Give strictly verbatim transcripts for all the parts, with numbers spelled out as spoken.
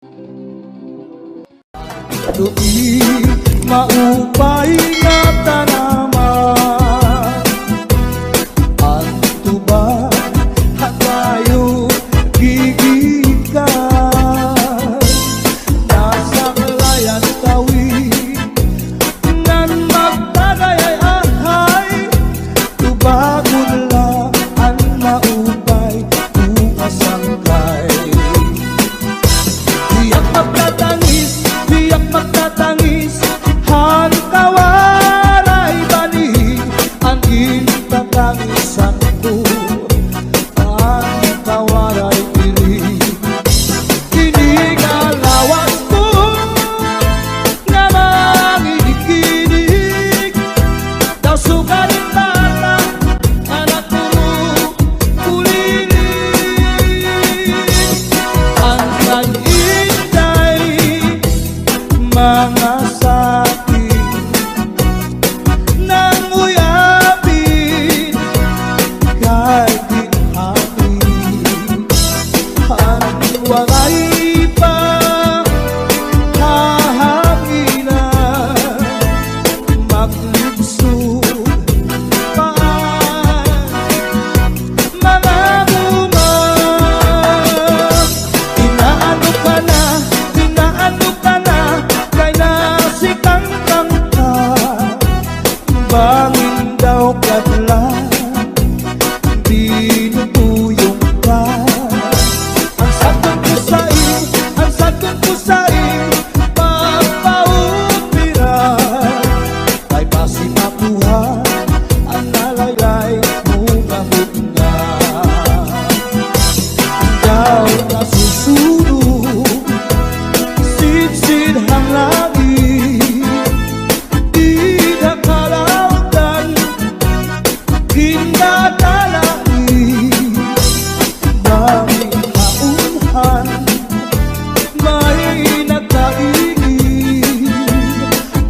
Tuig maupay nga tanaman, an tuba ha kayo gigikan. Nasaklay an tawi ngan magtagay ay ahay, tubagon la an maupay o masangkay. Biyak magtatangis, biyak magtatangis, han kawaray bani, an gintatangisan ko, an kawaray diri. Ini nga lawas ko nga mangikinig, daw sugaring bata, anak ko, kuliling. An nag-inday, mga sakin, nanguyapin kay ginhangin. An waray pa hahanginan, maglibsod pa an mga bunga. Inaano ka na, inaano ka na, kay nasikangkang ka. Bangin daw kadlan, binutuyong ka. An sadton ko sa im, an sadton ko sa im, papaupira. Kay basi makuha an nalaylay mo nga butnga. Daw nasusunog, sidsid han langit, dida kalawdan, gintatalangit, bangin maunhan, may nagkaingin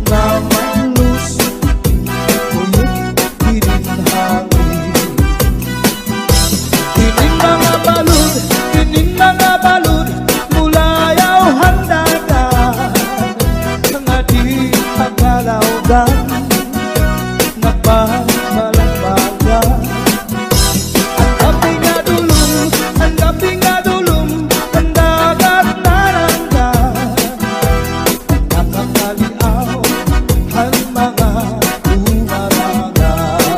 nga maglusot, kuyog hinin hangin. Ining mga balod, ining mga balod, mulayaw han dagat, nga di pagkalawdan, nagpamalambagan. An kapi nga dulom, an kapi nga dulom, an dagat narangga. Nakakaliaw han mga dumarangan.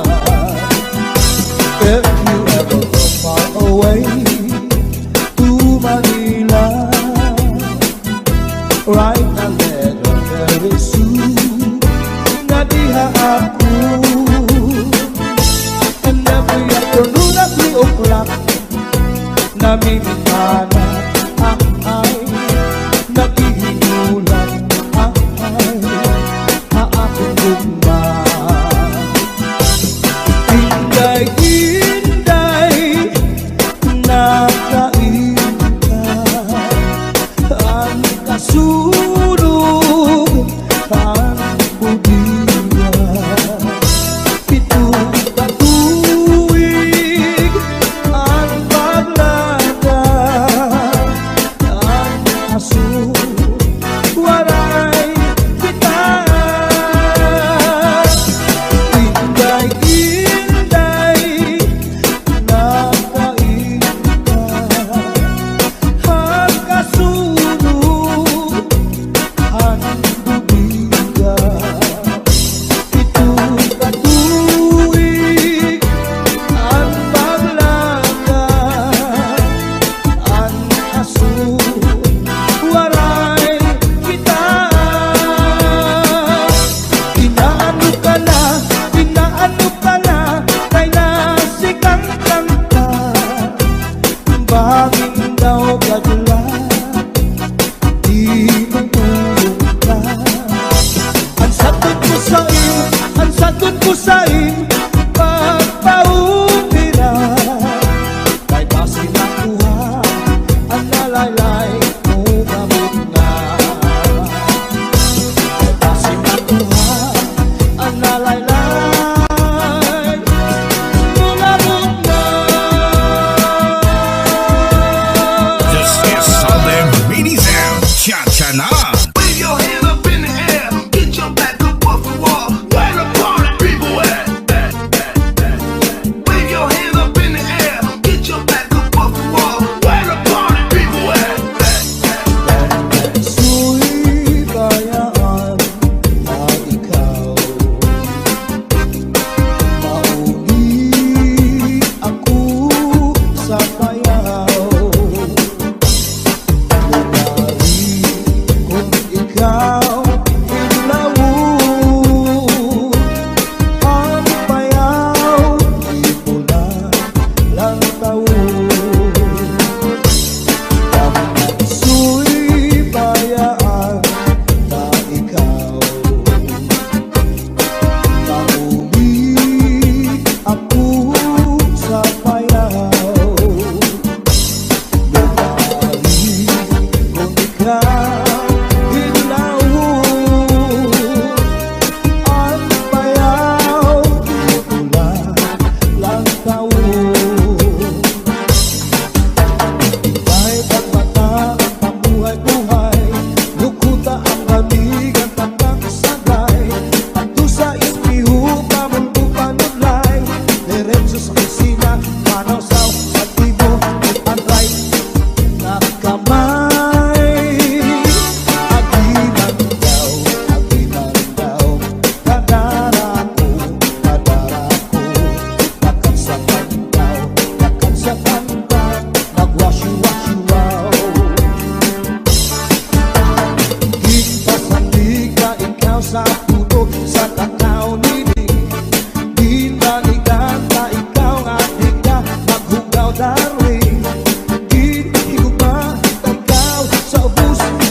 If you ever go far away to Manila, write a letter very soon, nga diha ako. And every afternoon at three o'clock, namimingana, ahay, naghihinulat, ahay, ha akon gugma. Inday, Inday, nakainda an kasunog han bodega. Pito ka tuig an paglata, an aso waray kita. Inday, Inday, nakainda han kasunog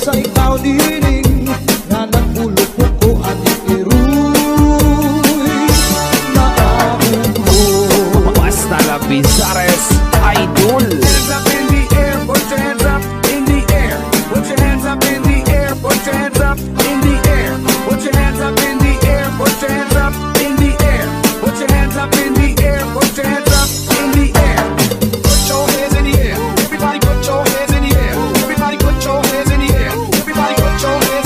Sa ikaw dining nga nagulupok ko, Ate Tiroy, maahon ko. Basta La Pizares Idol. Hands up in the air, put your hands up in the air. Put your hands up in the air, put your hands up in the air. Put your hands up in the air, put your hands up in the air. Put your hands up in the air, put your hands up in the air. Put your hands in the air. Everybody put your hands in the air. Everybody put your hands in the air. Everybody put your hands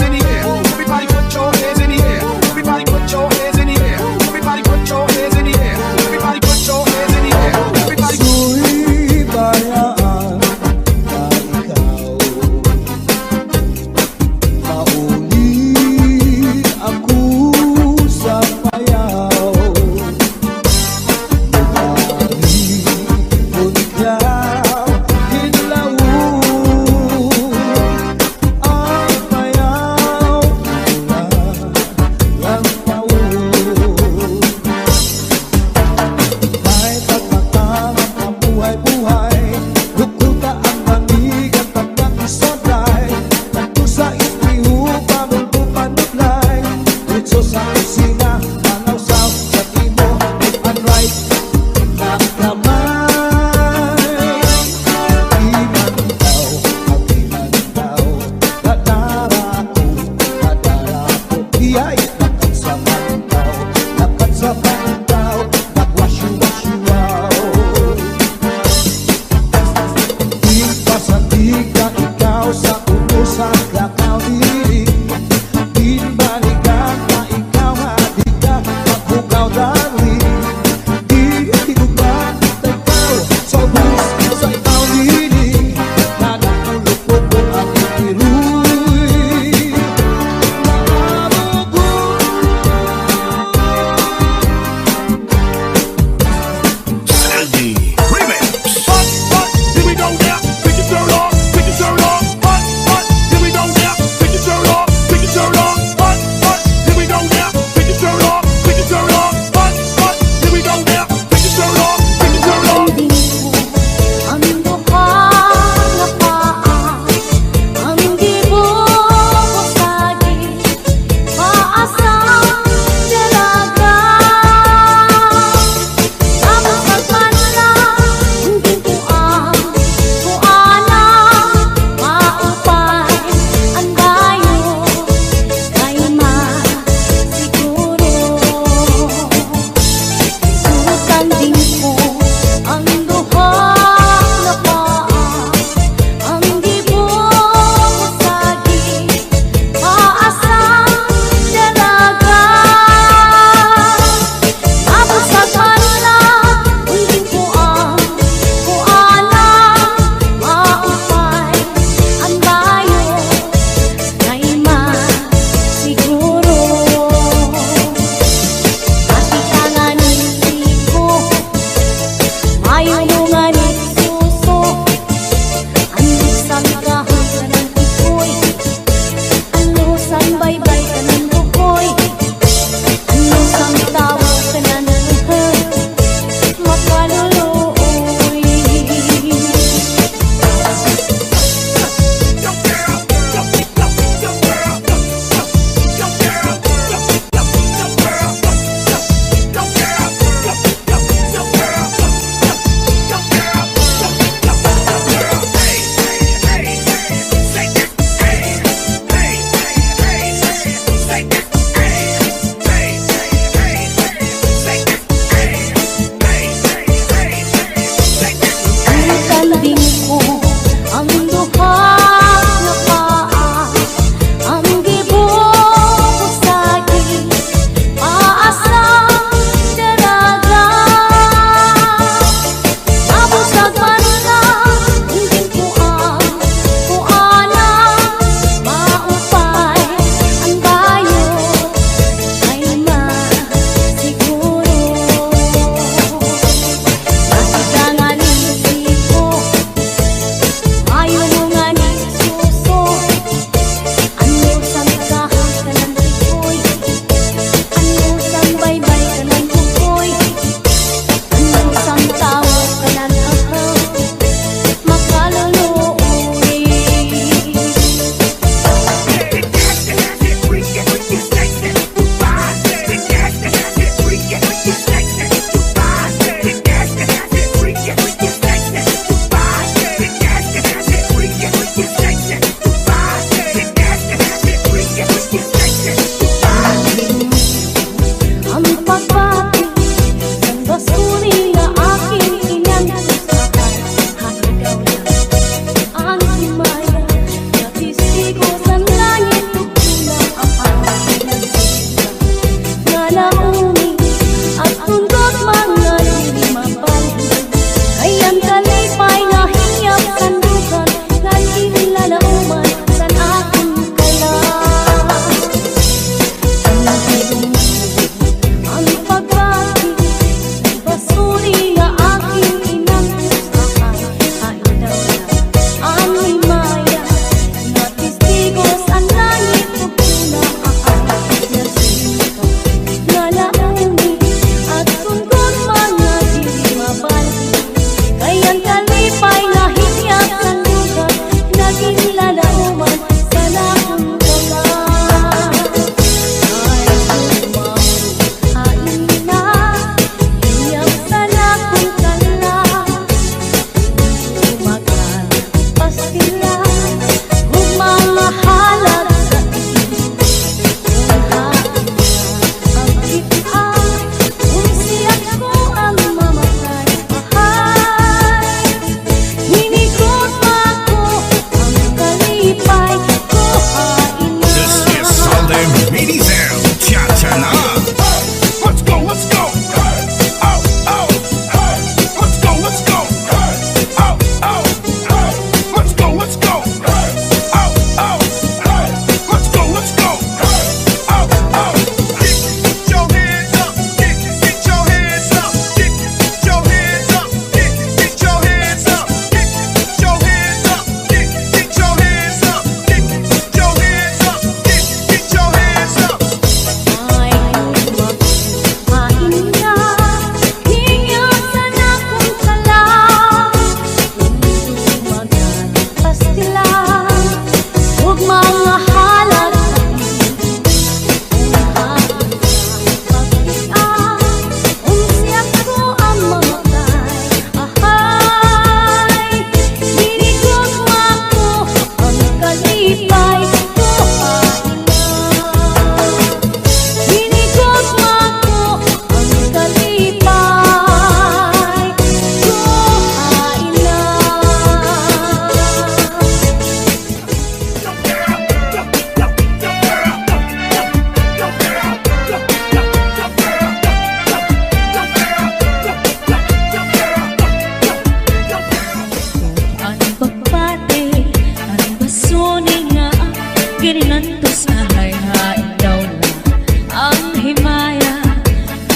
Kini nantos ahay hain daw la an himaya,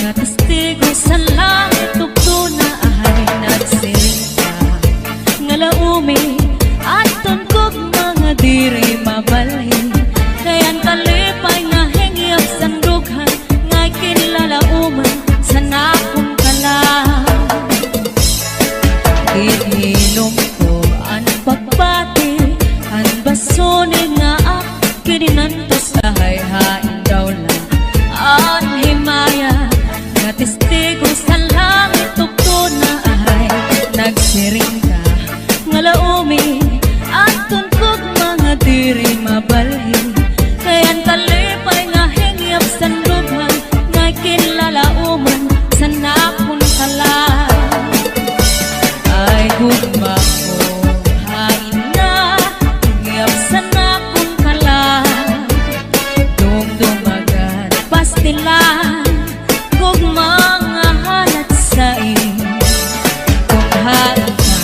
nga testigo san langit ug tuna ahay nagsiring ka, nga laomi, adton gugma nga diri mabalhin, kay an kalipay nga hingyap san dughan, ngay kinlalaoman san akon kalag. Ginhilom ko an pagbati han basuni nga ak-, kini nantos ahay hain daw la an himaya, nga testigo san langit ug tuna ahay nagsiring ka, nga laomi, adton gugma nga diri mabalhin, kay an kalipay nga hingyap san dughan, ngay kinlalaoman san akon kalag. Ay gugma ko, hain na, hingyap san akon kalag. Dumdumagan, pastilan, gugma nga halat sa imo. Kon hain ka,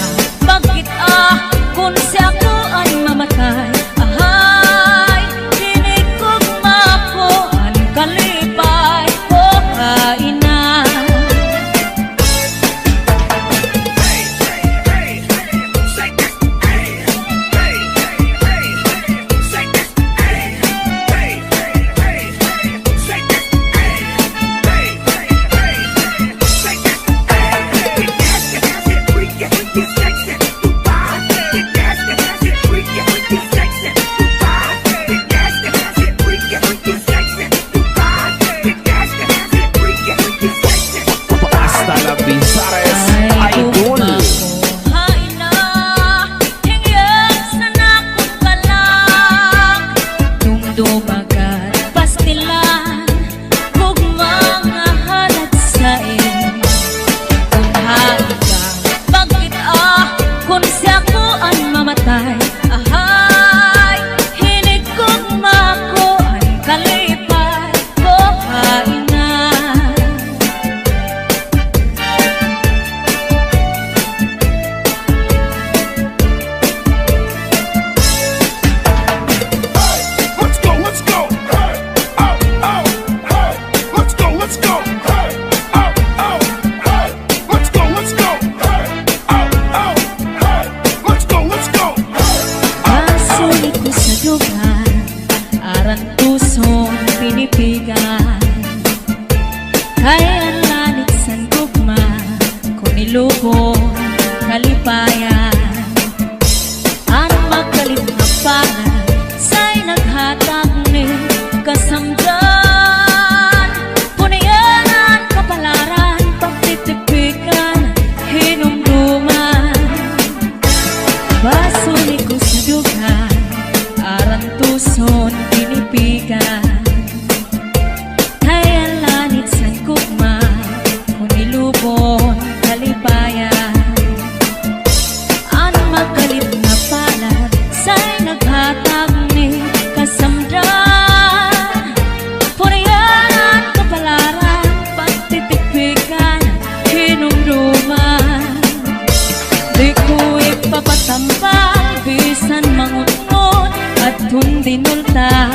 bakit ah, kon si ako an mamatay, ahay, hini gugma ko an kalipay, o hain na. Basta la Binsares, idol. Ay, gugma ko, hain na, hingyap san akon kalag. Dumdumagan, pastilan, gugma nga halat sa imo. Kon hain ka, bakit ah, kon si ako an mamatay, ahay, hini gugma ko an kalipay, o hain na. Let's go, let's go. Hey, oh, oh, hey. Let's go, let's go. Hey, oh, oh, hey. Let's go, let's go. Hey, oh, oh, hey. Let's go, let's go. Hey, oh, oh. Basuni ko sa dughan, arantuson, pinipigan. Kay an lanit san gugma, kon ilubon, kalipayan. An magkalit nga palad, say naghatag ni kasamdan. Punian an kapalaran, pagtitipikan, hinumduman. Basuni ko sa dughan, arantuson, pinipigan. Kay an lanit san gugma, kon ilubon, kalipayan. An magkalit nga palad, say naghatag ni kasamdan. Punian an kapalaran, pagtitipikan, hinumduman. Di ko ipapatambal, bisan mangutngot, adton dinulta.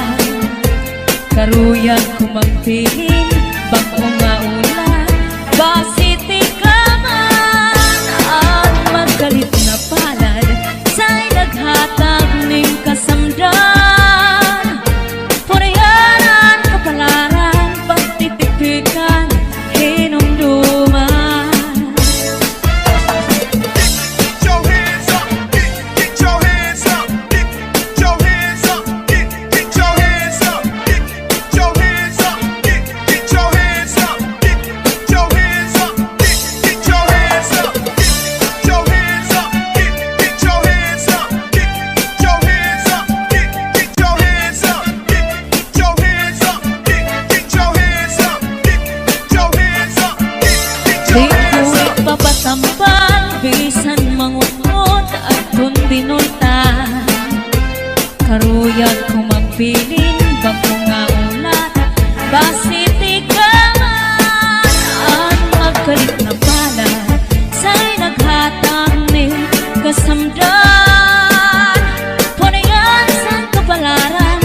Karuyag ko magpiling, bag-o nga ulat, basi tikaman. An magkalit nga palad, say naghatag nin kasamdan. Purian an kapalaran, pagtitipikan, hinumduman. Di ko ipapatambal, bisan mangutngot, adton dinulta. Karuyag ko magpiling, bag-o nga ulat, basi tikaman. An magkalit nga palad, say naghatag nin kasamdan. Purian san kapalaran,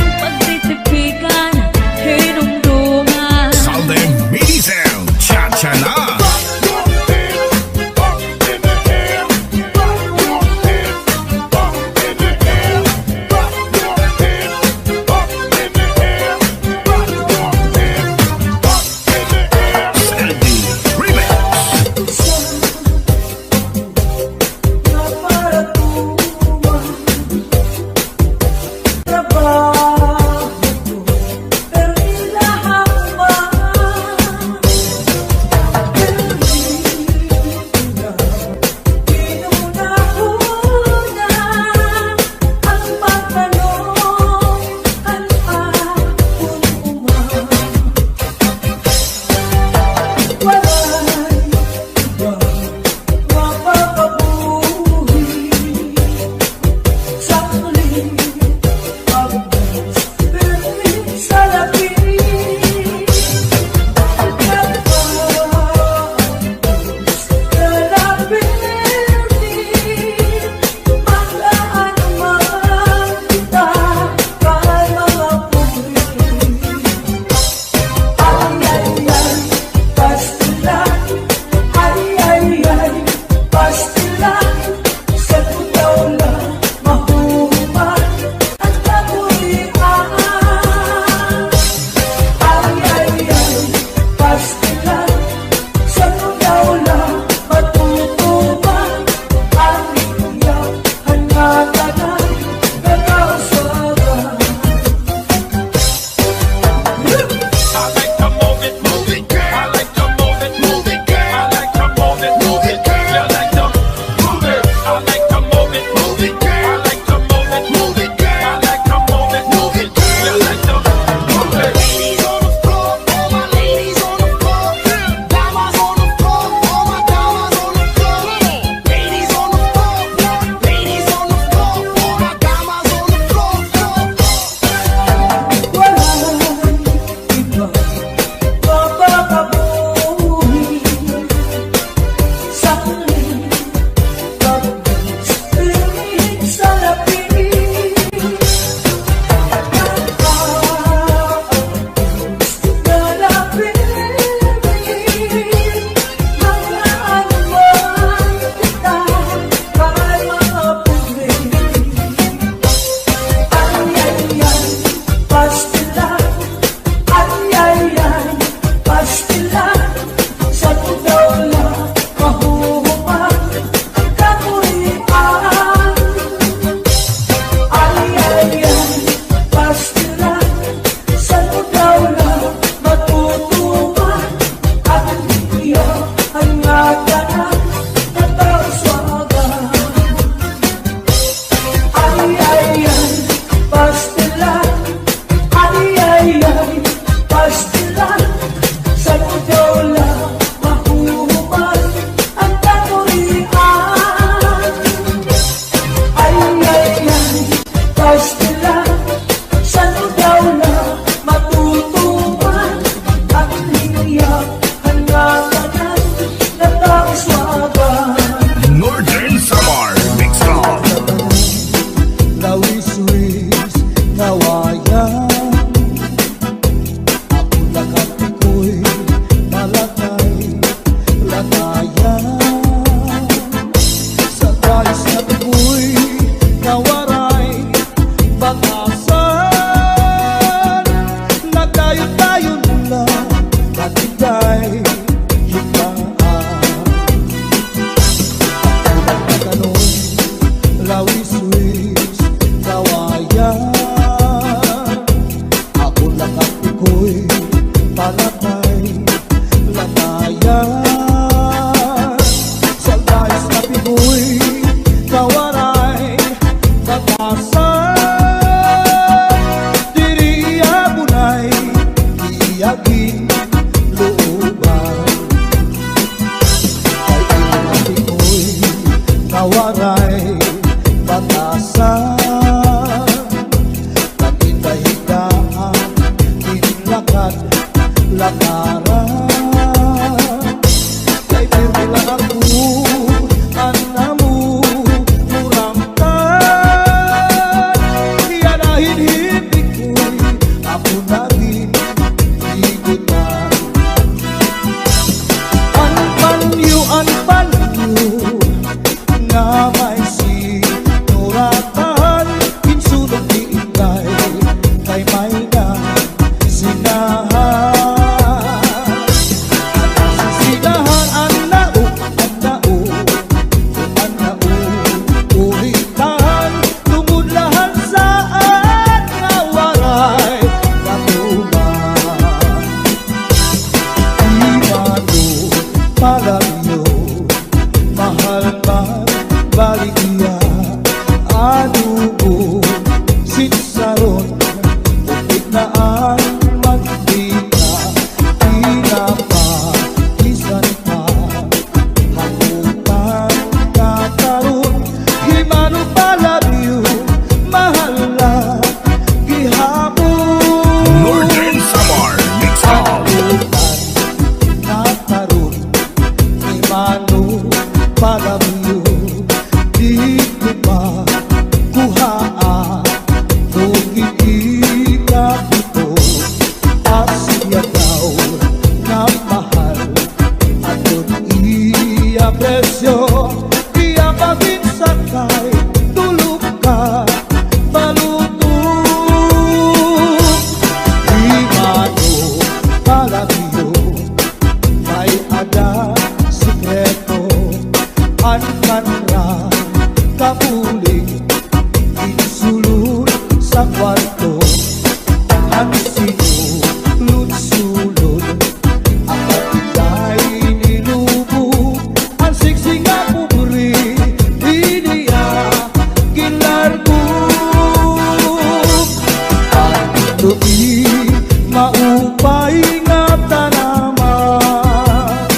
Maupay nga tanaman,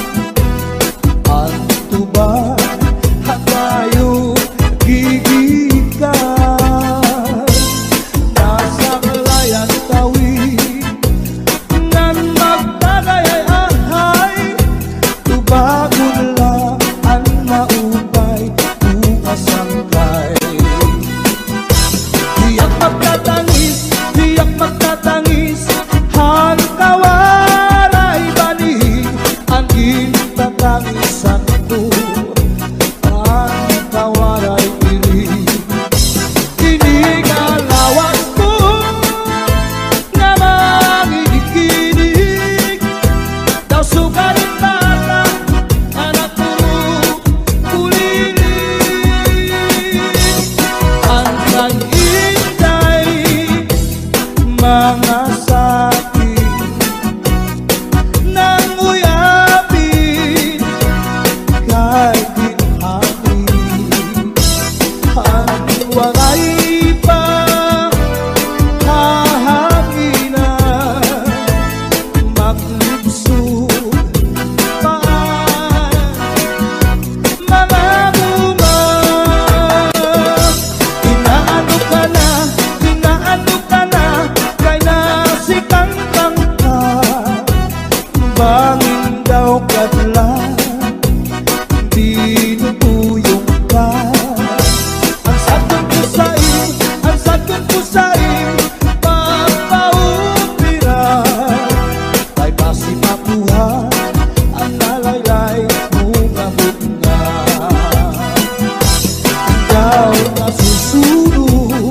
an tuba, ha bayo gigikan. Nasaklay an tawi, ngan magtagay ay ahay, tubagon la an maupay, bukas ang kay. Tiyak magtatangis, tiyak magtatangis, han kawaray bani, an gintatangisan ko, han kawaray diri. Ini nga lawas ko nga mangikinig, daw sugarin bata, anak ko, kuliling. An kay Inday, mga sakit, nanguyapin kay ginhangin. An waray pa hahanginan, maglibsog pa an mga bunga. Inaano ka na, inaano ka na, kay nasikangkang ka. Bangin daw kadlan, dinuduyong ka. An sadkon ko sa im, an sadkon ko sa im, pagpaupira. Kay basi makuha an nalaylay mo nga butnga. Daw nasusunog,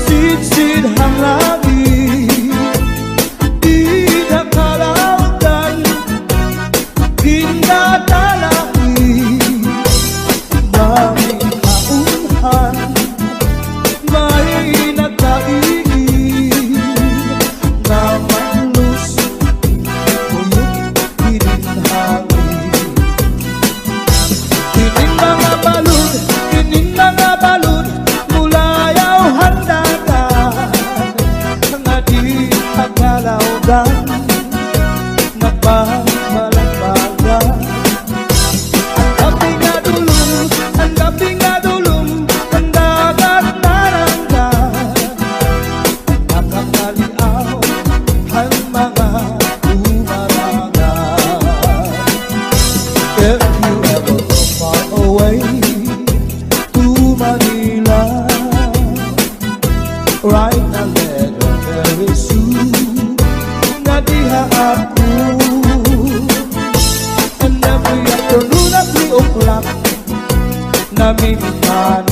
sidsid han langit, dida kalawdan, gintatalain, bangin haunhan, may nagkaigin nga mahlos, kuyog hinin hangin. Ining mga balod, ining mga balod, mulayaw han dagat, nga dida kalawdan, nagbabalagbagan. An gab-i nga dulom, an gab-i nga dulom, an dagat narangga. Nakakaliaw han mga dumaragat. If you ever go far away to Manila, write a letter very soon. Nga diha ako. And every afternoon at three o'clock, namimitan